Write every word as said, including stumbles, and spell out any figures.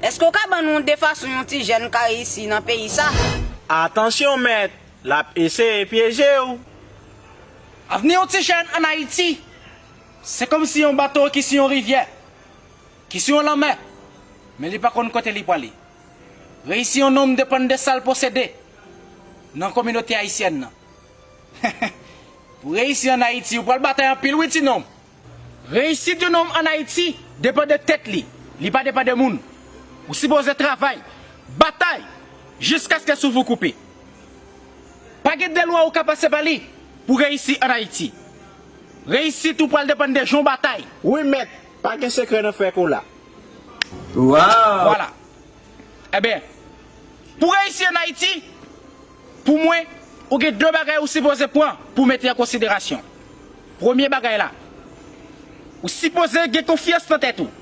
Èske w ka ban nou de fason yon ti jèn ka reyisi nan peyi sa? Atansyon mèt, l ap eseye pyeje w. Avni yon ti jèn ann Ayiti, se kòmsi yon bato ki sou yon rivyè, ki sou yon lanmè, men li pa konn kote li prale. Reyisi yon nonm depann de sa l posede nan kominote ayisyèn nan. Pou reyisi ann Ayiti, ou pral batay anpil wi ti nonm. Reyisit yon nonm ann Ayiti depann de tèt li, li pa depann de moun. Ou sipoze travay, batay, jiskaske souf ou koupe. Pa gen de lwa ou ka pase pa li pou reyisi ann Ayiti. Reyisit ou pral depann de jan w batay. Wi mèt, pa gen sekrè nan frè kola. Waw! Vwala. Ebyen, pou reyisi ann Ayiti, pou mwen, ou gen de bagay ou sipoze pran pou mete an konsiderasyon. Premye bagay la, ou sipoze gen konfyans nan tèt ou.